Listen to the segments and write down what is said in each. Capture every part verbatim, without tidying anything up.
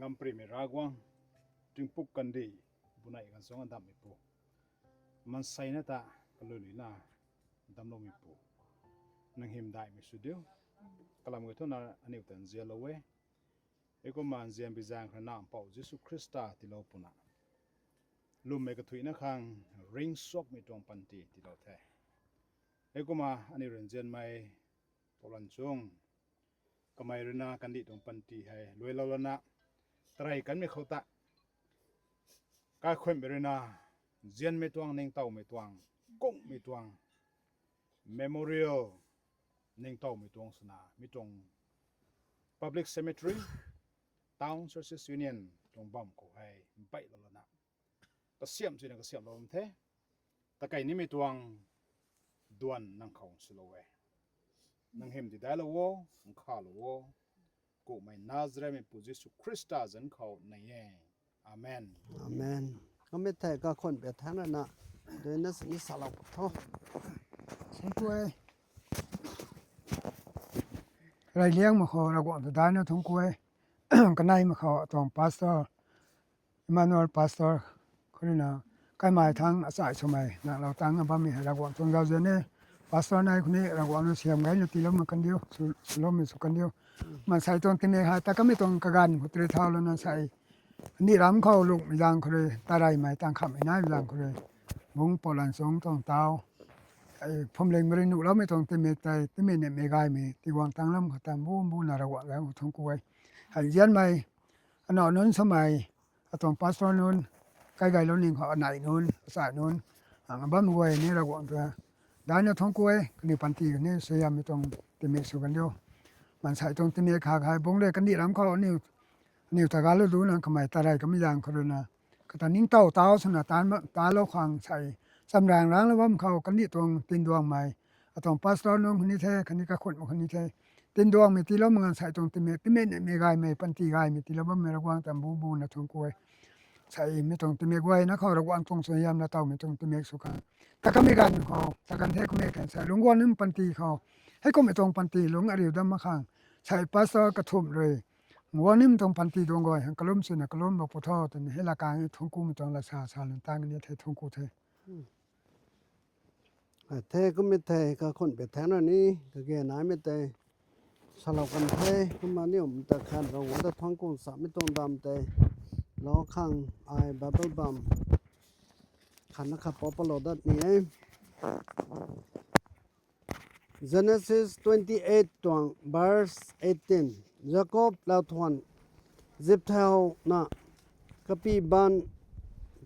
Ngamparymei Ravguangc, tingpuk kandih bunei ganv suang adammeipu, maanseina ta kaluiluina damcloumeipu, nang hymdaihmei sw diu. Kalam gay thuna aniu ta nzianlou e. Heikumna nzianbi zaeng khou na Mpouh Jisu Khrista tiilou puna, lwmmei kathuicna khang ringcsuakmei tuang panty tiilou the. Heikumna aniu rui nzianmei Pu Lanchung, kamei ruina kandih tuang panty hei luailou lana, tarey kanmei khou ta, kaikhunhmei ruina nzianmei tuang, ningtowmei tuang, kungmei tuang, memorial, ningtowmei tuang swna mi tuang public cemetery, Town Churches Union tuang bam khou hei mbeihlou lana, kasiamh swna kasiamhlou bam the. Takei nimei tuang duan nang khou swlou e. Nang hym tidailou o, nkhalou o. Kummei Nazarethmei Pu Jisu Khrista zanc khou nei e. Amen. Amen. Kamei thei kakhunhmei thangc rana duina sini salou tho. Thangc ku e. Reyliangmei khou Ravguangc ta daina thangc ku e. Kaneimei khou atuang pastor, Emmanuel pastor khou ruina, kaimei thangc achai swmei nanglou tangna bammei hei Ravguangc tuang zauzian e. Pastor nai khou ni Ravguangc rui siam gayna tiiloumei kandiu, sw, swloumei sw kandiu. Maansei tuang tingmik hei ta kamei tuang kaganv khou tiri thau lana sei, ni ram khou lungmei zaeng khou rui, tareymei tang khamhmei naimei zaeng khou rui, bungc Pu Lanchung tuang tau, ei, phuamling rui nuhloumei tuang tingmik tei tingmik nimei gaymei tiguang tanglam khou ta mbu mbuna Ravguangc zanc khou thangc ku e. Hei nzianmei, anow nunc swmei, atuang pastor nunc, kaigaylou ning khou anei nunc, achai nunc, ang bam guay ni Ravguangc ta daina thangc ku e. Kaniw panty kani suaihiammei tuang tingmik sw kandiu. Maansei tuang tingmik kha hei bungc le kandih ram khou aniu, aniu ta galou duna kamei tarey kamei zaeng khou ruina, kata ningtow tau swna tan, talou khang sei, chamrang ranglou bam khou kandih tuang tinduangmei, atuang pastor nunc khou ni the, khatni kakhunhmei khou ni the, tinduangmei tiilou mak ganv sei tuang tingmik, tingmik nimei gaymei, panty gaymei tiilou bammei Ravguangc ta mbu mbuna thangc ku e. Sei mi tuang tingmik guayna khou Ravguangc tuang suaihiam latowmei tuang tingmik sw khang, ta kamei ganv khou ta kan the kummei kan sei lungc guang nim panty khou, heikummei tuang panty lungc ariu dam mak khang, sei pastor kathumh rui guang nim tuang panty duang guay hang kalum swna kalum bak pu tho twna hei lakang thangc kumei tuang lat sa sa lun tang ni the, thangc ku the. Hei the kummei thei kakhunhmei thangc rani, kage naimei tei salou kan the. Kumna aniu ta khat Ravguangc ta thangc ku samei tuang dam tei lou khang, ai Bible bam khatna khat pou palou dat ni e. Genesis twenty-eight tuang verse eighteen. Jakob lauthuan zip thauna kapi baanv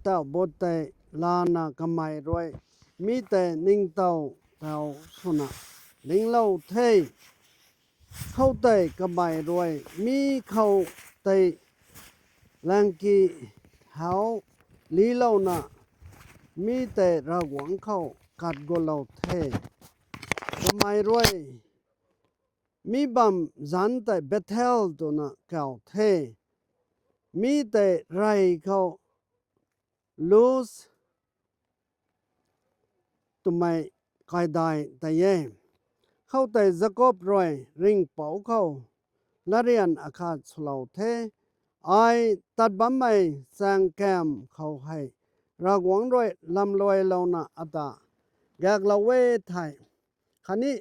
tauh but tei lana kamei rui mi tei ningtow tau swna linglou the. Khoutei kamei rui mi khou tei langki hau lilouna mi tei Ravguangc khou kat gulou the. Kamei rui mi bam zanc tei Bethel twna kau the. Mi tei rey khou Luz twmei kaidai tei e. Khoutei Jakob rui ringhpouc khou latryan akhat swlou the. Ai tat bammei chaeng kam khou hei Ravguangc rui lamluailouna ata gaeklou e thei, khatni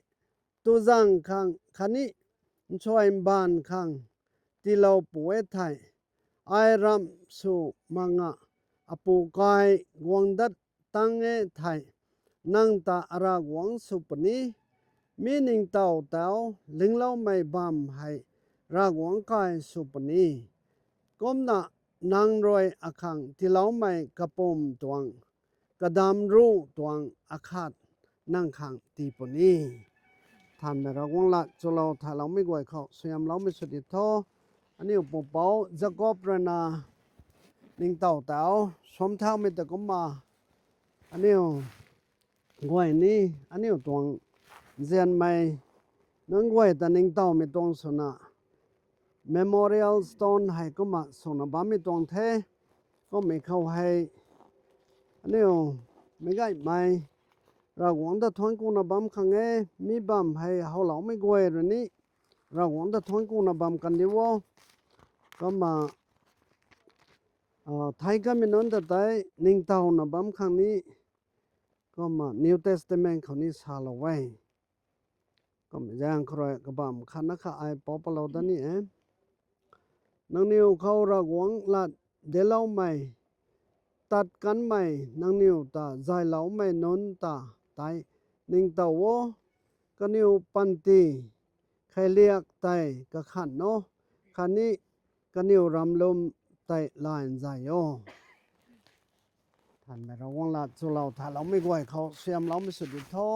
tuzang khang khatni nchuai mbaanv khang tiilou pu e thei, ai ramh sw mak nga apu kai guang dat tang e thei, nang ta Ravguangc sw puni, mi ningtow tau lingloumei bam hei Ravguangc kai sw puni. Kumna nang rui akhang tiiloumei kapumc tuang kadamc ruh tuang akhat nang khang tii puni. Thanmei Ravguangc lat chulou thailoumei guay khou suaihiamloumei sw di tho. Aniu pupouc Jakob ruina ningtow tau suam thaumei ta kumna, aniu guay ni aniu tuang nzianmei nunc guay ta ningtowmei tuang swna memorial stone hei kumna swna bammei tuang the. Kummei khou hei aniu meic gaymei Ravguangc ta thuanc kuna bam khang e. Mi bam hei howloumei guay rui ni Ravguangc ta thuanc kuna bam kan di o. Kumna thei kamei nunc ta tei ningtowna bam khang ni, kumna New Testament khou ni salou e. Kumna zaeng khou rui kabam khatna kha ai pou palou dat ni e. Nangniw khou Ravguangc lat dincloumei, tat kanmei nangniw ta zayloumei nunc ta tei ningtow o, kaniw panty kheiliak tei kakhan o, khatni kaniw ramlum tei lay nzay o. Thanmei Ravguangc lat chulou thaloumei guay khou suaihiamloumei sw di tho.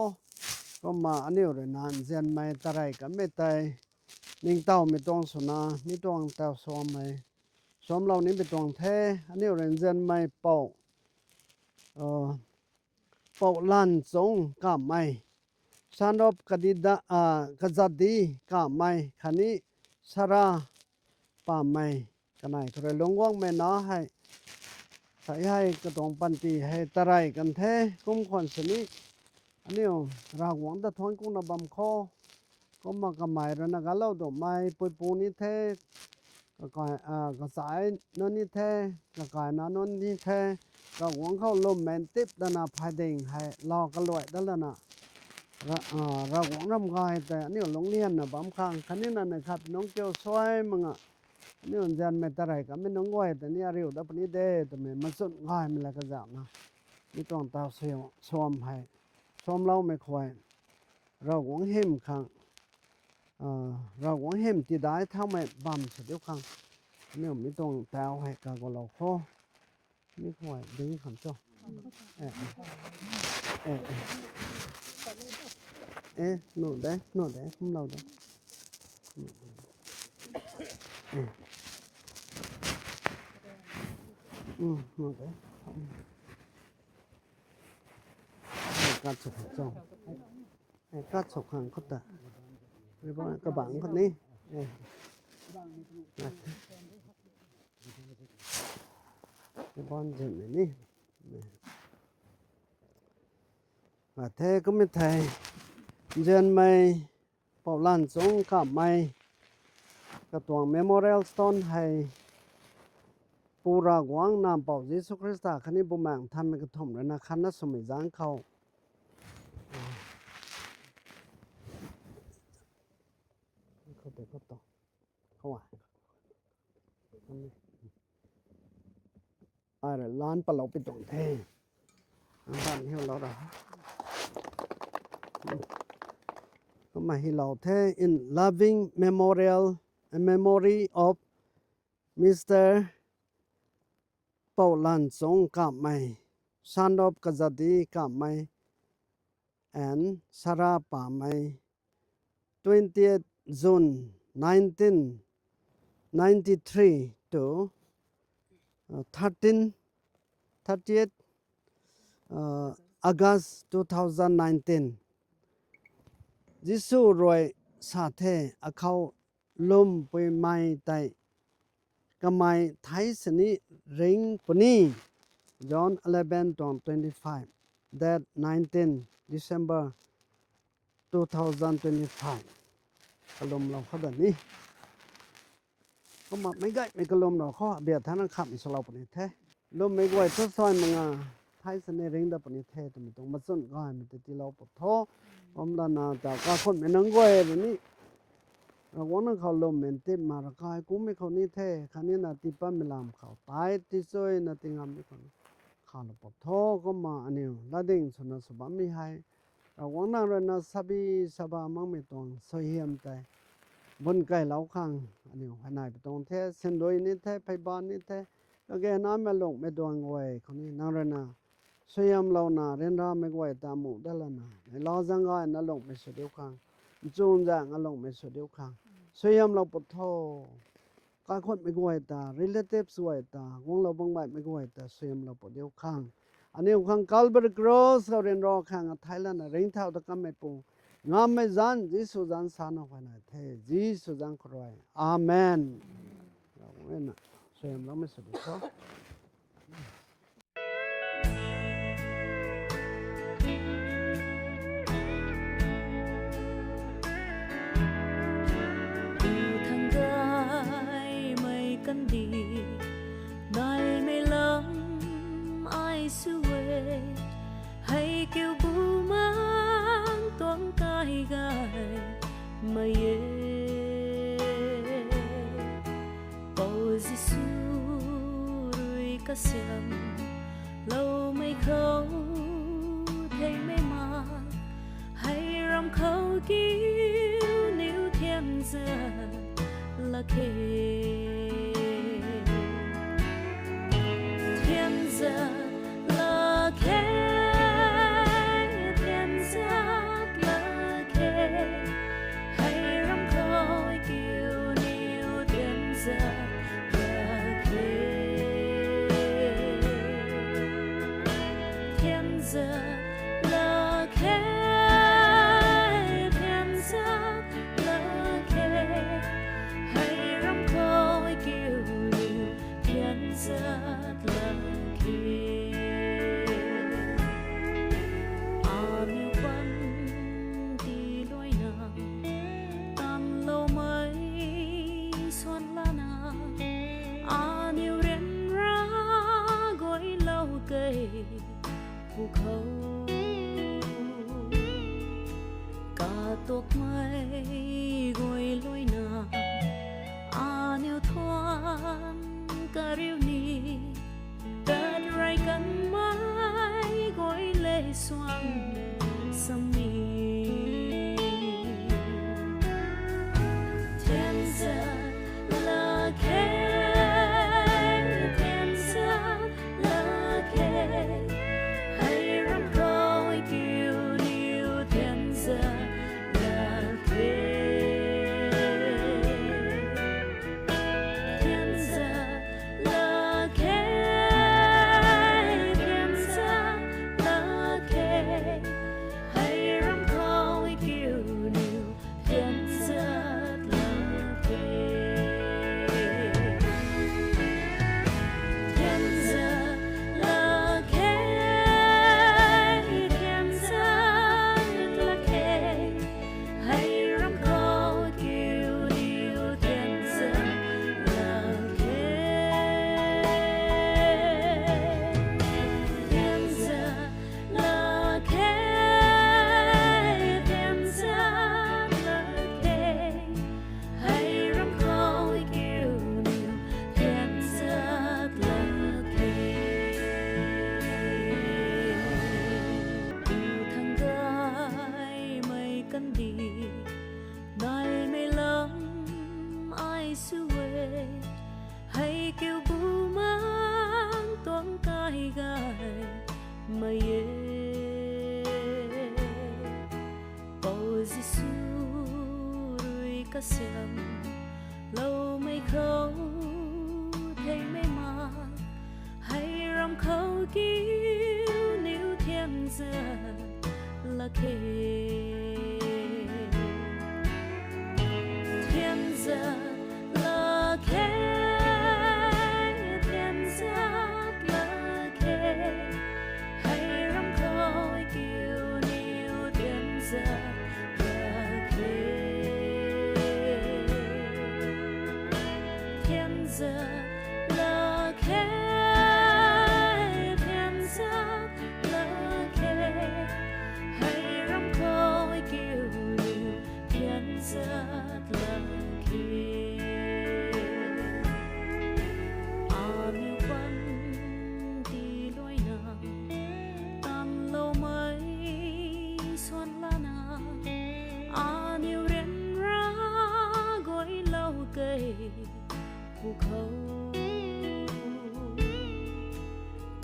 Kumna aniu rui na nzianmei tarey kanmei tei ningtowmei tuang swna mi tuang taw suammei suamlou nimei tuang the. Aniu rui nzianmei pou, pou Lanchung Kamei, son of Kadida, Kazadi Kamei khatni Sara Pamei, kanei khou rui lungc guangmei na hei, sei hei katuang panty hei tarey kan the. Kum khwan sini aniu Ravguangc ta thuanc kuna bam kho. Kumna kamei rui na galou duhmei puipu ni the, kachai nunc ni the, kakaina nunc ni the, Ravguangc khou lwmmei ntip dana phay ding hei lou kaluai dat lana, Ravguangc ram gay tei aniu lungc lianna bam khang khatni na nei khat nunc kiu suai mak nga, aniu nzianmei tarey kanmei nunc guay tei ni ariu dat puni de twmei machun gaymei la kazauhna, mi tuang taw suam hei suamloumei khou Ravguangc hym khang, Ravguangc hym tidai thaumei bam sw diu khang, aniu mi tuang taw hei kagoulou kho. Mi khou ding kham cho. E, nu de, nu de, kumlou de. Nu de. Kat sw khang cho. Kat sw khang khou ta. Kabang khou ni. Bon zin ni. A the kummei thei, nzianmei Pou Lanchung Kamei katuang memorial stone hei Pu Ravguangc, Nac Mpouh Jisu Khrista khatni Bumaengh Nthanmei kathumh rui na khatna swmei zaeng khou ai rui lan palou pi tuang the. Ban hiulou ra. Kumna hilou the, in loving memorial, memory of Mister Pou Lanchung Kamei, son of Kazadi Kamei and Sarah Pamei, twentieth June nineteen ninety-three to, uh, thirteen, thirtieth, uh, August two thousand nineteen. Jisu rui sa the, akhou lwmpuimei tei kamei thei sini ring puni. John eleven tuang twenty-five, date nineteen December two thousand twenty-five. Kalwmlou khou da ni. Kumna meic gaymei kalwmlou khou abia thana khamei swlou puni the. Lwmmei guay thu suai mak nga, thei sini ring dat puni the twmei tuang machun gaymei tei tiilou pw tho. Kumlana ta kakhunmei nunc guay rui ni Ravguangc nang khou lwmmei ntip ma ravkai kummei khou ni the, khatni na tii patmei lam khou tei tichuina tii ngammei khou ni khalou pw tho. Kumna aniu latding swna sw bammei hei Ravguangc nang rui na sabi saba makmei tuang suaihiam tei bun kailou khang aniu hei nai pi tuang the, sindui ni the, pheyban ni the, kage namei lungmei duang guay khou ni nang rui na suaihiamlouna ryanramei guay ta muh dat lana neihla zaeng gayna lungmei sw diu khang, nchun zaeng a lungmei sw diu khang suaihiamlou pw tho. Kaikhunmei guay ta, relatives guay ta, guanglou bangbaihmei guay ta suaihiamlou pw diu khang, aniu khang Calvary Cross khou ryanra khang athei lana ringcthau ta kanmei pu, ngammei zanc Jisu zanc sana huay nai the, Jisu zanc khou rui. Amen. Ravguangc na suaihiamloumei sw di tho. Thang gaymei kandih, gaymei Jisu rui kasiamloumei khou theimei ma, hei ram khou kiu niw thianzat lak khe. Thianzat lak khe, thianzat lak khe. Hei ram khou kiu niw thianzat lak khe. Thianzat lak khe, thianzat lak khe. Hei ram khou kiu niw thianzat lak khe. Aniu panty luaina tanloumei swan lana, aniu ryanra guaylou kei pwkhou, katuakmei guay luaina aniu thuan kariu ni, tat rey kanmei guay le suang sami. Thianzat lak khe, thianzat lak khe. Hei ram khou kiu niw thianzat lak khe. Thianzat lak khe, thianzat lak khe. Hei ram khou kiu niw thianzat lak khe. Thianzat lak khe, thianzat lak khe. Hei ram khou kiu niw thianzat lak khe. Thianzat lak khe, thianzat lak khe. Hei ram khou kiu niw thianzat lak khe. Pu thangc gaymei kandih naimei lam ai sw e, hei kiu Bumaengh tuang kai gaymei e. Pou Jisu rui kasiamloumei khou theimei ma, hei ram khou kiu niw thianzat lak khe. Thianzat lak khe, thianzat lak khe. Hei ram khou kiu niw thianzat lak khe. Thianzat lak khe, thianzat lak khe. Hei ram khou kiu niw thianzat lak khe. Aniu panty luaina tanloumei swan lana, aniu ryanra guaylou kei pwkhou,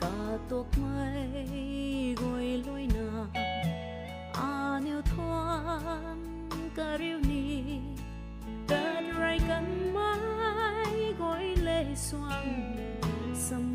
katuakmei guay luaina aniu thuan kariu ni, tat rey kanmei guay le suang sam